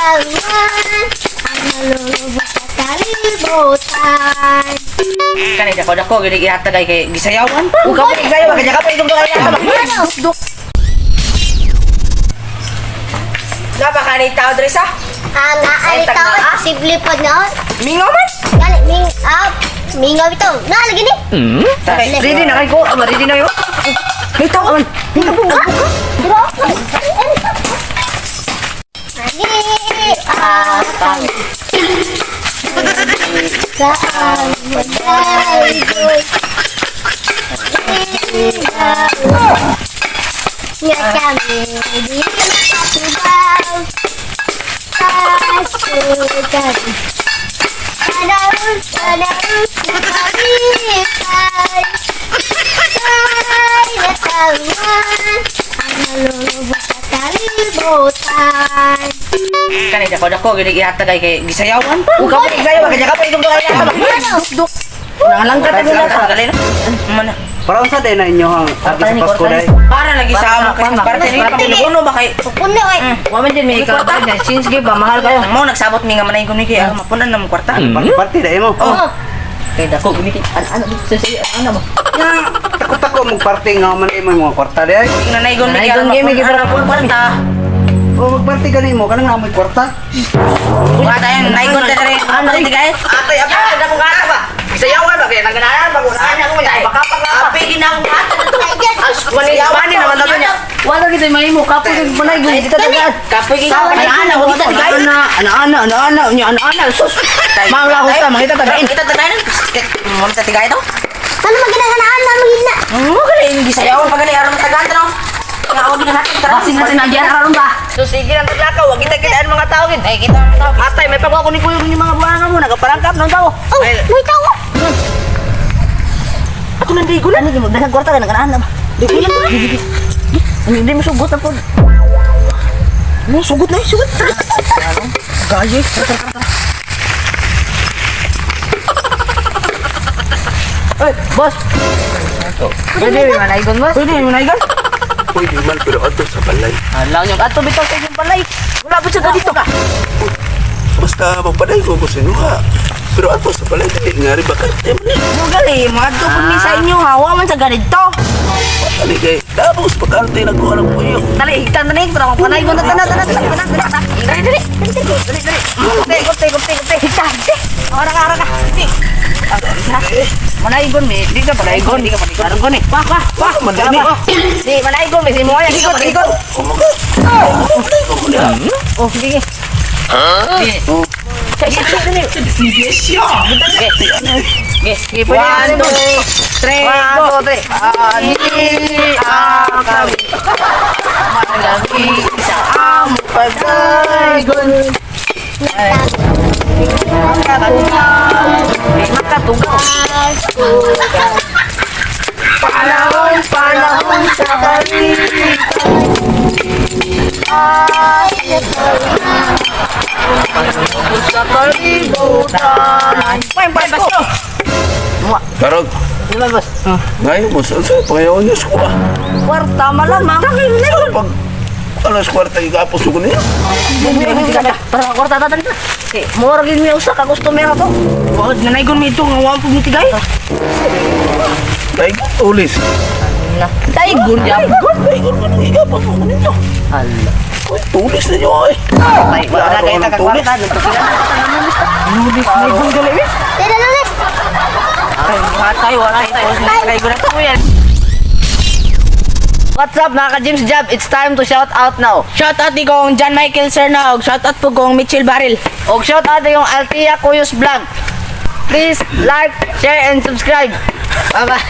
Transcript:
Katawan ang nalulubog sa kalibutan. Kani dako dako gini gihatag ay kay gisayawan pa. Ug kapoy gisayawan kanya kapoy itong kaya Ano? Duk. Napa kani tao diri sa? Ang Ay, naali tag tao, naa. simple pod na. Mingaw man. Gali, ming, ah, mingaw ito. Na, lagi ni. Tay, ready na kay ko. Ah, ready na yo. May tao man. Diba? Mali, ang sa ang magdalgoy. Nga kami di makatubaw. Pasukan. Panahon, panahon sa kalipay. Ay natawan ang nalulubog sa kalibutan. Kani dako dako gini gihatag ay kay gisayawan pa. Ug kapoy gisayawan kanya kapoy itong kaya. Duk. Nangalangkat ang nila. Dali na. Mana. Para unsa day na inyo ang agi sa Pasko day? Para lagi sa amo Christmas party ni pangpuno ba kay Puno ay. Wa man din may kwarta niya. Since give ba mahal kayo. Mo nagsabot mi nga manay ko ni kay mapunan na mo kwarta. Party party day mo. Oh. Kay dako gini ano sa sa ano ba? Nga tako-tako mong party nga man imo mga kwarta day. Nanaygon mi kay Nanaygon gyud mi kay mapunan na kwarta. O magparty gani mo kanang namoy kwarta. Wa tayo naygon ta diri. Ano ti guys? Atay apa dako ka ba? Gisayawan ba kay naganahan ba kung ano ko niya baka pa Api ginang kwarta to. Mani mani naman dato niya. Wala gid mahimo kapoy kay manay gud dito tagaan. Kapoy gi ana ana wa kita guys. Ana ana ana ana ana nya ana ana sus. Mawala ko ta makita tagain. Kita tagain. Mo ta tigay to. Ano maginaganaan na magina? Mo gali gisayawan pa gali aron matagaan to. Nga wa ginahatag tara. Basing natin nagyan karon ba. So sige lang taglakaw, wag kita kitaan mga tao gid. Ay kita ang tao. Atay may pagwa ko ni kuyo ni mga buwangan mo nagaparangkap nang tao. Oh, may tao. Ato nang digulan ni mo daghang kwarta ka naganahan na ba. Digulan ba? Hindi mo sugot na pod. Mo sugot na sugot. Gaye. Oy, boss. Pwede ba manaygon boss? Pwede mo naygon. Pwede man, pero ato sa balay. Alaw niyo ato bitaw sa inyong balay. Wala ba sa dito ka? Basta magpaday ko ko sa inyo ha. Pero ato sa balay, dili nga rin baka. Eh, man eh. Mo gali mo adto pud mi sa inyo ha. Wa man sa ganito. Dali kay, tapos pagkarte nagkuha ng puyo. Dali, higtan na ni para mapanaygon na tanan tanan tanan tanan. Dali dali. Dali dali. Gupte gupte gupte gupte higta. Ora ka ora ka. Manaygon mi, di ka panaygon, di ka panaygon. Aron ni. Wah wah wah. Madali. Di manaygon mi si mo ya Likod likod. Kumaga. Magpaday ko ko niya. Oh, sige. Oh. Sige. Sige, sige, pwede. One, two, three, One, go. two, three. Ani akami. Managabi sa amo pagdagon. Makatugaw. Makatugaw. Panahon, panahon sa kalitan. Ay, natawan. Sa kalibutan. Pwede pwede basto. Karog, Di ba, boss? ngayon mo, saan sa'yo, pangayawan niyo sa kuha. Kwarta malamang. Saan pag alas kwarta igapos ko niya? Para kwarta ta dali. Eh, mura gid mi usa ka customer ato. Wa nanaygon mi ito nga wa pud mi tigay. Dahil ulis. Daigon Dahil ko nung igapos ko ninyo. Ala. Uy, tulis ninyo ay. Ay, wala kay ta ka kwarta. Lulis naygon gali mi. Tara, lulis. Ay, matay wala ito. Nanaygon na to yan. What's up mga ka-James Job? It's time to shout out now. Shout out ni kong John Michael Serna og shout out po kong Mitchell Baril. Og shout out yung Althea Cuyos Vlog. Please like, share, and subscribe. Bye-bye.